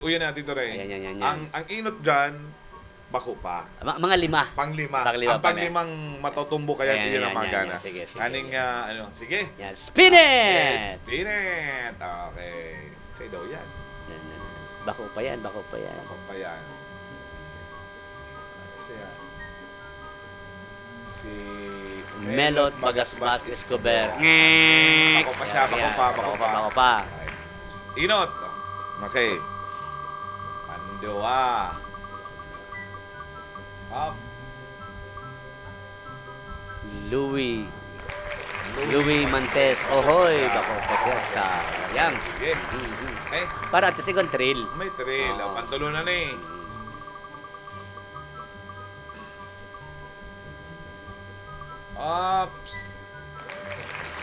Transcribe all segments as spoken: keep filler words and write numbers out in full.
O, yan na, Tito Ray. Ayan, yan, yan, yan. Ang, ang inot dyan, bako pa. Ma- mga lima. Panglima. Panglima Ang pa na. panglimang matutumbo kaya Ayan, iyan ang ayan, mga ayan, gana. ayan. Sige, sige, Aning, sige. ah, ano, sige. Yan. Spin it! Yes, spin it. Okay. Say daw yan. Yan, yan, yan. Bako pa yan, bako pa yan. Ako pa yan. Siya. Si Melot Bagasbas Escobar. Bako pa siya, bako Yan, pa, bako pa. Bako pa. Okay. Inot. Okay. Pandua. Up. Louis. Louis Mantes. Ohoy, bako pa siya sa yan. Sige. Mhm. Eh, Para at least iwan trail. may trail. Oo. Pantulo na ni. Ops.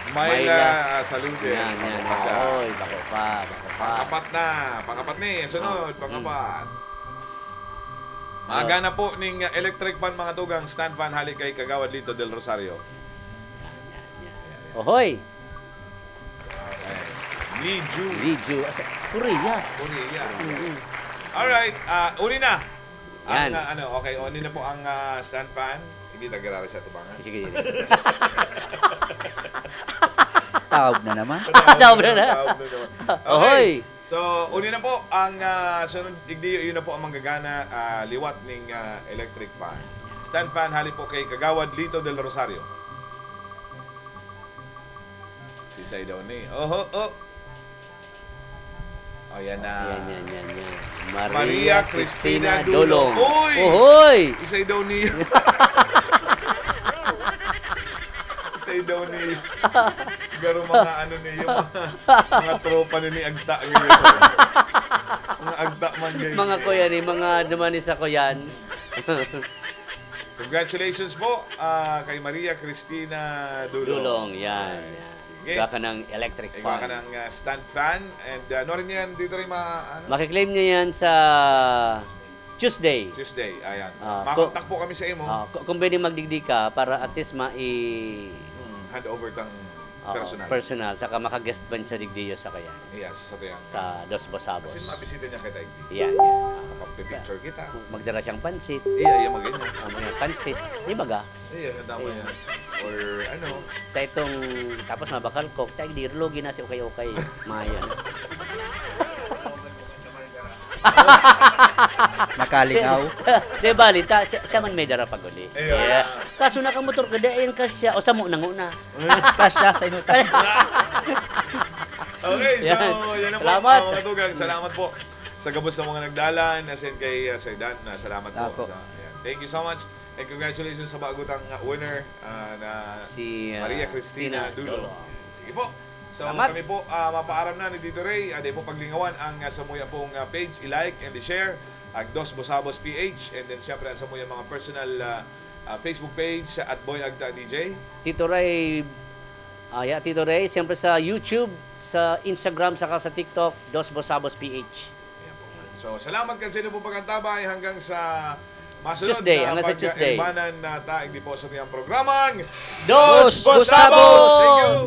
Myla, Myla. ah, Saludes. Yan, yan. Bako pa siya. Oy, bako pa, bako pa. Pangapat na. Pangapat ni. Sunod, Mm. pangapat. Maaga na po ning, uh, electric fan, mga tugang, stand fan hali kay Kagawad Lito del Rosario. Yan, yan, yan. Ohoy! Okay. Liju. Liju. Asa? Korea. Korea. Mm. Alright, ah, uni na. Yan. Ang, ah, ano, okay, uni na po ang, ah, stand fan. Hindi, tagarara siya tubangan. Sige, sige. Taob na naman. Taob na na. Taob na naman. Okay. Ohoy! So, uni na po ang, ah, sunod, igdi, yun na po ang manggagana, ah, liwat ning, ah, electric fan. Stand fan, hali po kay Kagawad Lito del Rosario. Si Say daw ni. Oho, oh. Oh, yan na. Yan, yan, yan, yan. Maria Cristina Dulong. Dulong. Uy! Ohoy! Isay daw niya. Isay daw niya. Pero mga ano niya, yung mga, mga tropa ni, ni Agta. Ganyan. Mga Agta man ganyan. Mga kuya ni, mga dumani sa kuyan. Congratulations po, ah, kay Maria Cristina Dulong. Dulong, yan, Ay, yan. Sige. Gawa ka ng electric Ikaw ka fan. ng, ah, stand fan. And uh, ano rin yan, dito rin ma... Ano? Makiklaim niya yan sa Tuesday. Tuesday, ayan. Ah, Makontak po kami sa imo. Ah, ku- kung pwede magdigdi ka para at least mai Hmm, hand over tang ah, personal. personal, saka makaguest man sa digdiyo sa kaya. Yes, sa tuyan. Sa Dos Bosabos. Kasi mabisita niya kita, hindi. Yan, yan. Ah, Kapag picture kita. Magdara siyang pansit. Iya, iya, maganda. Ah, mga pansit. Di ba ga? Iya, tama Iya. yan. Or ano, Tayo itong, tapos mabakal ko, tayo di, lugi na si okay-okay. Maya. Nakalingaw. Di ba, Lita? Siya, siya man may dara pag-uli. Ayun. Kaso nakamotor ka, di ayan ka siya. O, samo na nguna. Kasya sa inutan. Okay, so Yan. yan na po, Salamat. Mga tugang. Salamat po sa gabos sa mga nagdalan, as in kay uh, Sir Dan, na salamat po. Apo. Sa, ayan. Thank you so much. And congratulations sa bago tang uh, winner uh, na Si uh, Maria Cristina Tina Dulong. Dulong. Sige po. So Salamat. Kami po, uh, mapaaram na ni Tito Ray. Uh, di po paglingawan ang uh, samuya pong uh, page, i-like and i-share. Ang Dos Bosabos P H. And then syempre ang samuya mga personal uh, uh, Facebook page at Boy Agta D J. Tito Ray, ah, yeah, Tito Ray, siyempre sa YouTube, sa Instagram, saka sa TikTok, Dos Bosabos P H. Ayan po. So, salamat kan sa inyo pong pagkantabay hanggang sa masunod Tuesday, na hanggang sa Tuesday. pag-ibanan na taig di po sa miyang programang Dos Bosabos! Thank you!